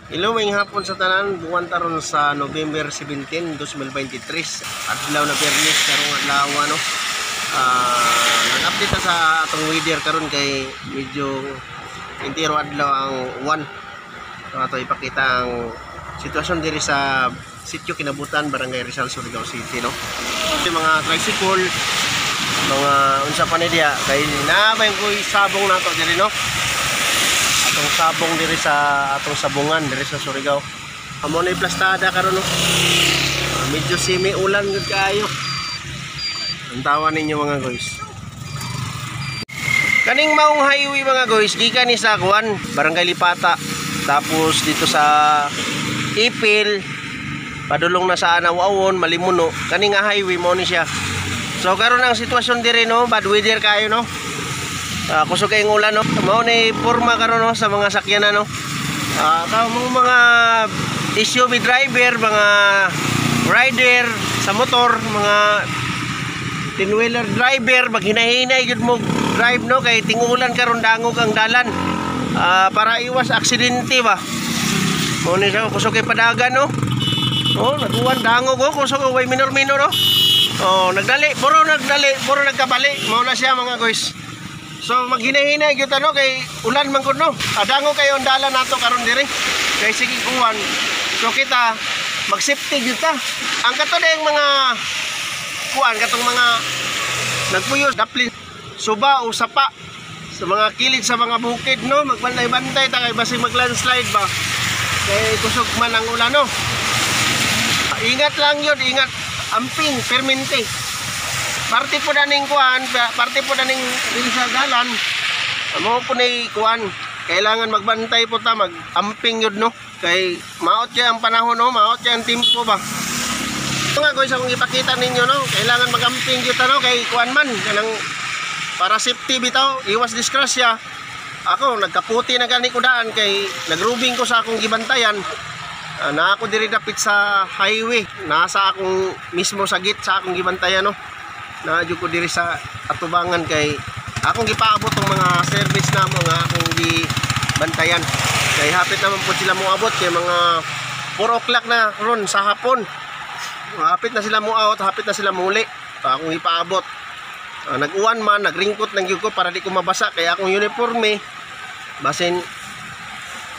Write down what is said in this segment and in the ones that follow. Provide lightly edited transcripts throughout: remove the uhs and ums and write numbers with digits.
Hello, maayong hapon sa tanan. Buwan taron sa November 17, 2023. Adlaw na Biyernes karong adlaw, no. Nag-update na sa atong weather karon kay medyo entero adlaw ang uwan. So ato ipakita ang sitwasyon diri sa Sitio Kinabutan, Barangay Rizal, Surigao City, no. Yung mga tricycle, mga unsa pa ni diha kay naa ba yung kuy sabong nato diri, no? Atong sabong diri sa atong sabungan diri sa Surigao. Amo na plastada karon, no. Medyo simi ulan gud kaayo. Ang tawa ninyo, mga guys. Kaning maong highway, mga guys, gikan ni sa kuan, Barangay Lipata. Tapos dito sa Ipil, padulong na sa Anawawon, Malimuno. Kani nga highway mo ni siya. So karon ang sitwasyon diri, no, bad weather kayo, no. Kusog kayong ulan, no. Mao ni porma karon, no, sa mga sakyanan, no. Mga SUV driver, mga rider sa motor, mga 10-wheeler driver, maghinahinay gyud mo drive, no, kay tingulan karon, dangog ang dalan. Para iwas aksidente ba. Mao ni siya, kusog kay padagan, no. Oh, naguwan, dangog oh, kusog way minor-minor oh. Oh, nagdali, puro nagdali, puro nagkabali. Mao na siya, mga guys. So maghinahinay gyud, ano, kay ulan man gud, no. Adango kayo ang dalan nato karon diri. Kay sige uwan. So kita mag-safety gyud ta. Ang kato na yung mga kuan katong mga nagpuyo daplin suba o sapa sa mga kilid sa mga bukid, no, magbantay-bantay ta kay basig mag-landslide ba, kay kusog man ang ulan, no. Ingat lang yun, ingat, amping permente. Parte po na ning kuan, parte po na ning diri sa dalan. Amo po ni kuan, kailangan magbantay po ta, mag-amping yun, no, kay maot kay ang panahon, no, maot kay ang timpo ba. Mga guys, akong ipakita ninyo, no, kailangan mag-amping yun, no, kay kuan man kanang para safety bitaw, iwas disgrasya. Ako nagkaputi na gani ko daan kay nagrubing ko sa akong gibantayan. Na ako diri dapit sa highway, nasa akong mismo sa gate sa akong gibantayan, no. Na ko diri sa atubangan kay akong gipaabot tong mga service namo nga akong gibantayan. Kay hapit naman po sila moabot kay mga 4 o'clock na ron sa hapon. Hapit na sila mo out, hapit na sila muli. Akong ipaabot. Nag-uwan man, nagringkot ng gyud ko para di ko mabasa kay akong uniforme. Basin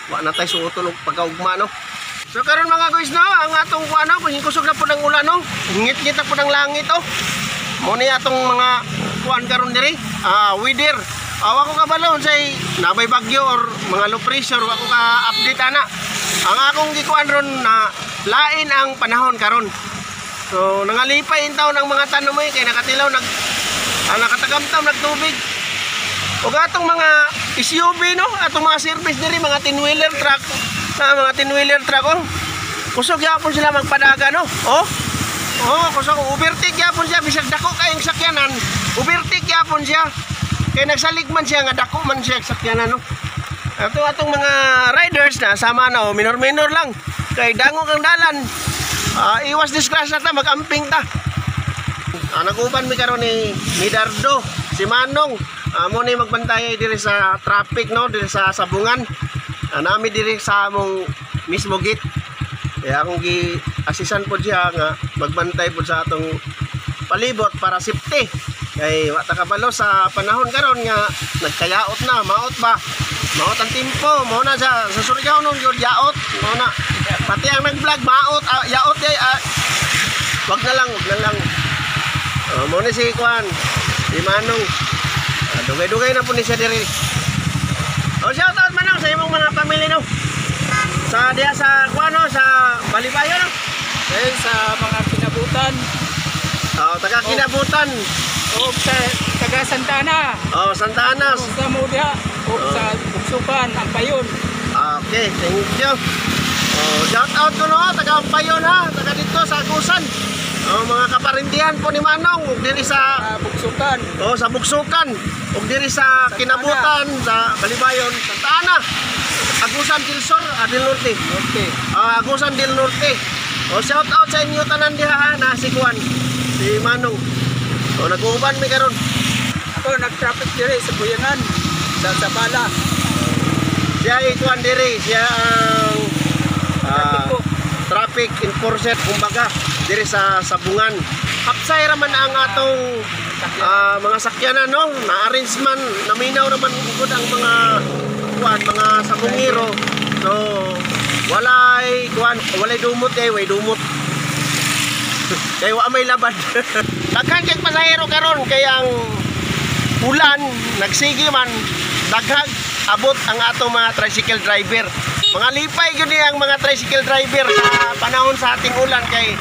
wa na tay suoton og pagkaugma, no. So karon, mga guys, no, ang atong kuan, no, kung kusog na pud ang ulan, no. Ngit-ngit na pud ang langit oh. Mo ni atong mga kuan karon diri, weather. Awa ko kabalo say nabay bagyo or mga low pressure, wa ko ka update ana. Ang akong gikuan ron na lain ang panahon karon. So nangalipay in taon ang mga tanom eh, kay nakatilaw nag nakatagamtam nagtubig. Ug atong mga SUV, no, atong mga service diri, mga 10-wheeler truck, na mga 10-wheeler truck oh. Kusog gyapon sila magpadaga, no. Oh. Oh, kusog overtake gyapon siya bisag dako kayong sakyanan, overtake gyapon siya. Kay nagsalig man siya nga dako man siya sakyanan, no. Ato atong mga riders na sama na oh, minor-minor lang. Kay dangog ang dalan. Iwas disgrasya ta, mag-amping ta. Naguban mi karon ni Midardo, si Manong. Mo ni magbantay diri sa traffic, no, diri sa sabungan. Nami diri sa among mismo gate. Kaya akong gi-assistant po siya nga magbantay po sa atong palibot para safety. Kay wa ta kabalo sa panahon karon nga nagkayaot na, maot ba? Maot ang timpo, mo na sa Surigao nun gyud yaot, mo na. Pati ang nag-vlog maot, yaot day, wag na lang, wag na lang. Mo ni si Kwan, si Manong. Dugay-dugay na po ni siya diri. Oh, shout out, Manong, sa imong mga pamilya, no. Sa diha sa Kwan, no, sa Balibayo, no. Eh, sa mga Kinabutan. Oh, taga Kinabutan. O sa taga Santa Ana. Oh, Santa Ana. O sa Mudia. O sa Bugsukan, Ampayon. Okay, thank you. Oh, shout out ko, no, taga Ampayon ha, taga dito sa Agusan. Oh, mga kaparintihan po ni Manong ug diri sa Bugsukan. Oh, sa Bugsukan ug diri sa Santa Kinabutan, sa Balibayon, Santa Ana. Agusan del Sur, del Norte. Okay. Agusan del Norte. Oh, shout out sa inyo tanan diha ha, na si Kuan, si Manong. Oh, nag-uuban mi karon. Ako nag-traffic diri sa Buyangan, sa Sabala. Siya ay kuan diri, siya ang enforcer kumbaga diri sa sabungan. Hapsay ra man ang atong mga sakyanan, no, na-arrange man, naminaw naman gud ang mga kuan, mga sabungero. So walay kuan, walay dumot eh, walay dumot. Kay wa may labad. Daghan kay pasahero karon kay ang ulan nagsige man, daghang abot ang atong mga tricycle driver. Mga lipay gyud ni ang mga tricycle driver sa panahon sa ating ulan kay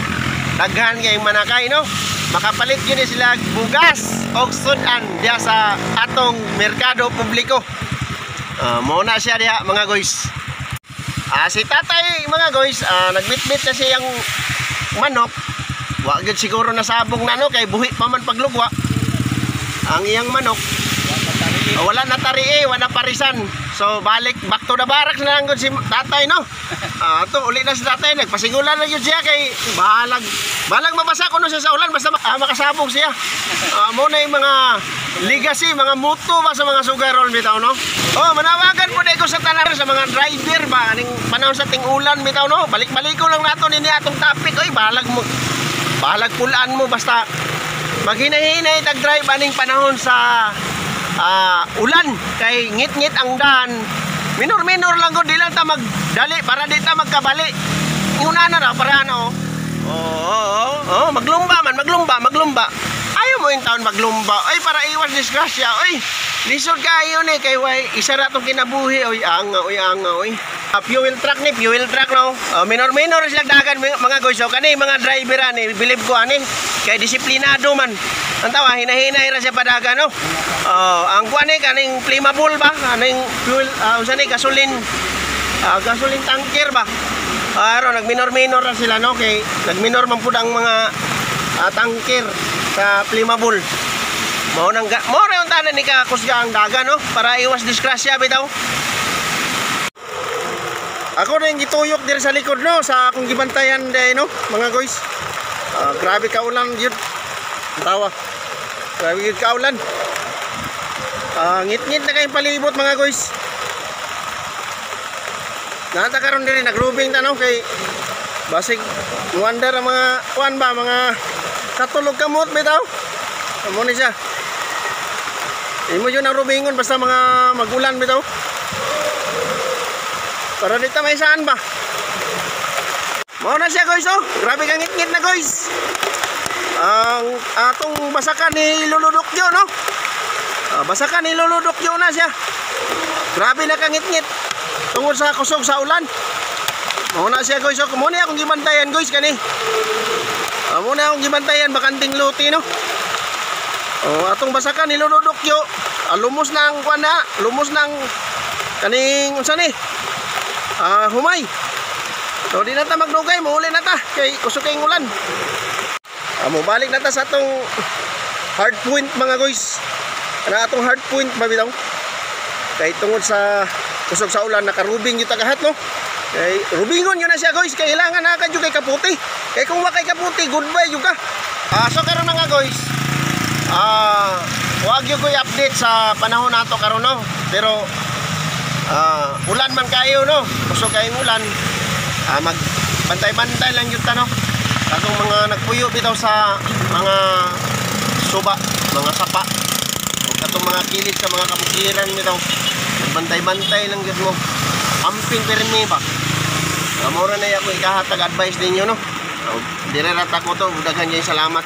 daghan kay manakay, no. Makapalit gyud ni sila bugas og sudan diha sa atong merkado publiko. Mo na siya diha, mga guys. Si tatay, mga guys, nagbitbit na siyang manok. Wa gyud siguro nasabong na, no, kay buhi pa man paglugwa ang iyang manok. Wala na tari eh, wala parisan. So balik back to the barracks na lang gud si tatay, no. To uli na si tatay, nagpasigulan na gyud siya kay bahalag bahalag mabasa kuno siya sa ulan basta makasabong siya. Mo na yung mga legacy, mga muto ba sa mga sugarol bitaw, no. Oh, manawagan po ko sa tanan sa mga driver ba aning panahon sa ting-ulan bitaw, no. Balik-baliko lang nato nini atong topic oy, bahalag mo bahalag pulaan mo basta maghinahinay tag drive aning panahon sa ulan kay ngit-ngit ang daan. Minor-minor lang gud, di lang ta magdali para di ta magkabali. Inguna na raw para ano. Oh, maglumba man, maglumba, maglumba. Ayaw mo yung taon maglumba. Ay, para iwas disgrasya. Ay, lisod kayo ni kay way isa ra tong kinabuhi. Oy, anga, oy, anga, oy. Fuel truck ni, fuel truck, no. Minor-minor sila dagan, mga guys. So kani mga driver ani, believe ko ani kay disiplinado man. Ang tawa hinahinay ra siya padagan, no. Oh, ang kuan ni kaning flammable ba? Kaning fuel, unsa ni, gasoline, gasoline tanker ba? Aro nagminor-minor ra sila, no, kay nagminor man pud ang mga tanker sa flammable. Mao nang mao ra yung tanan ni kakusga ang dagan, no, para iwas disgrasya bitaw. Ako na yung gituyok diri sa likod, no, sa akong gibantayan day, no, mga guys. Grabe ka ulan gyud. Tawa. Grabe gyud ka ulan. Ngit-ngit na kayong palibot, mga guys. Nata karon diri nagrubing ta, no, kay basig wonder ang mga kuan ba, mga katulog kamot bitaw. Amo ni siya. Imo yun ang rubingon basta mga magulan bitaw. Para dito may saan ba? Mao na siya, guys, oh. Grabe kang ngit-ngit na, guys. Ang atong basakan ni Luludok yun, no? Basakan ni Luludok yun na siya. Grabe na kang ngit-ngit. Tungod sa kusog sa ulan. Mao na siya, guys, oh. Mao na akong gibantayan, guys, kani. Mao na akong gibantayan bakanting luti, no. Oh, atong basakan ni Luludok yo. Lumos na ang kuan na, lumos na ang kaning unsa ni? Humay. So di na ta magdugay, muuli na ta kay kusog kayong ulan. Mobalik na ta sa atong hard point, mga guys. Ana atong hard point ba bitaw? Kay tungod sa kusog sa ulan nakarubing yung tagahat, no. Kay rubingon yun na siya, guys, kailangan na ka kay kaputi. Kay kung wa kay kaputi, goodbye jud ka. So karon, mga guys, wag gyud ko i-update sa panahon nato karon, no. Pero ulan man kayo, no. Kusog kayong ulan. Mag bantay-bantay lang gyud ta, no. Katong mga nagpuyo bitaw sa mga suba, mga sapa. O katong mga kilid sa mga kabukiran bitaw. Bantay-bantay lang gyud mo. Amping pirmi ba. Mao ra na ako ikahatag advice ninyo, no. Dire ra ta ko to, daghan kay salamat.